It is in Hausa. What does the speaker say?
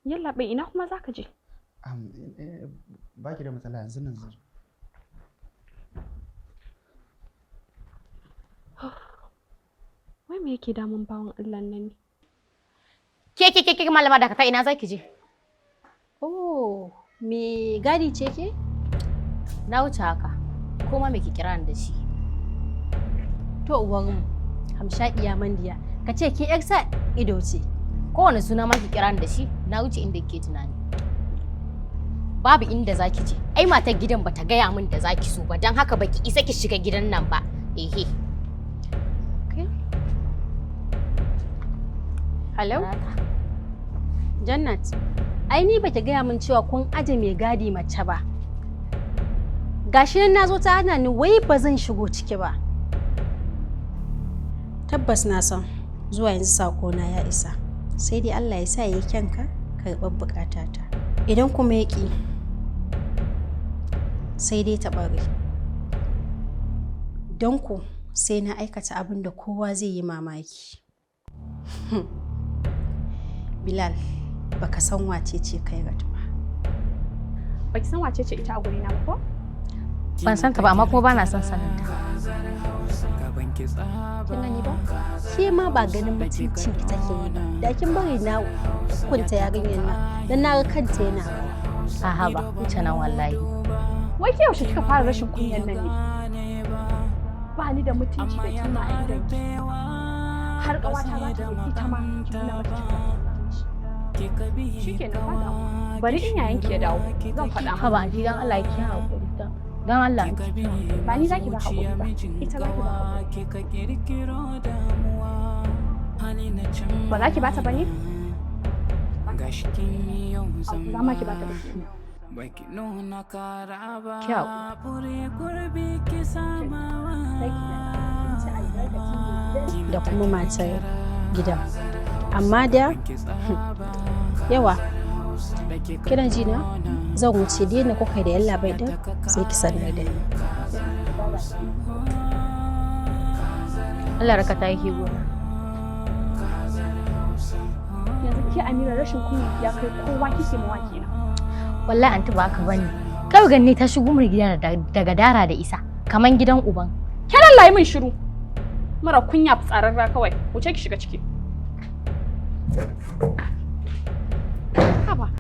Yallaɓai, ina kuma zaka je? Ba ki da matsala, yanzu nan zan zo. Wai me yake damun bawan Allah nan ne? Ke ke ke ke malama, dakata, ina zaki je? Oh, me gadi ce ke? Na wuce haka. Ko ma me ki kira ni da shi? To uwarmu, hamshakiya mandiya, ka ce ke yar sa ido ce. Kowane suna ma ki kira ni da shi, na wuce inda kike tunani. Babu inda zaki je. Ai matar gidan bata gaya min da zaki so ba, don haka baki isa ki shiga gidan nan ba. Ehe. Hello? Jannat, ai ni baki gaya min cewa kun aje mai gadi mace ba. Gashi nan nazo ta hana ni, wai ba zan shigo ciki ba. Tabbas na san zuwa yanzu sakona ya isa. Sai dai Allah ya sa yi kyanka karɓar bukatata. Idan kuma ya ƙi, sai dai ta ɓare. Don ku sai na aikata abin da kowa zai yi mamaki. Bilal, baka san wace ce Kairat ba. Baki san wace ce ita a gurina ba ko? Ban san ta ba, amma kuma bana son sanin ta. Kin gani ba? Ke ma ba ganin mutuncin ki take yi ba. Da kin bari na hukunta yarinyar nan, dan na ga kanta yana rawa. A'a ba, wuce nan wallahi. Wai ke yaushe kika fara rashin kunyan nan ne? Ba ni da mutunci da kima a gidanki. Har ƙawata za ta zo ita ma ki nuna mata cin mutunci. Shikenan, ba damuwa. Bari in yayanki ya dawo zan faɗa masa. Haba anti, dan Allah ki haƙuri. Dan Allah anti. Ba ni zaki ba haƙuri ba, ita zaki ba haƙuri. Ba za ki bata ba ne? Za ma ki bata ba kenan. Ki haƙuri. Da kuma matar gidan. Amma da yawa kiran ji na zan wuce, daina kuka da yallaɓai din, sai ki sanar da ni. Allah raka ta yake gona. Yanzu ke Amira, rashin kunya ya kai kowa kike mawa kenan. Wallahi anti, ba haka bane. Kawai ganni ta shigo mun gidan daga dara da isa, kaman gidan uban. Ke lallaye min shiru. Mara kunya, fitsararra kawai. Wuce ki shiga ciki. Haba.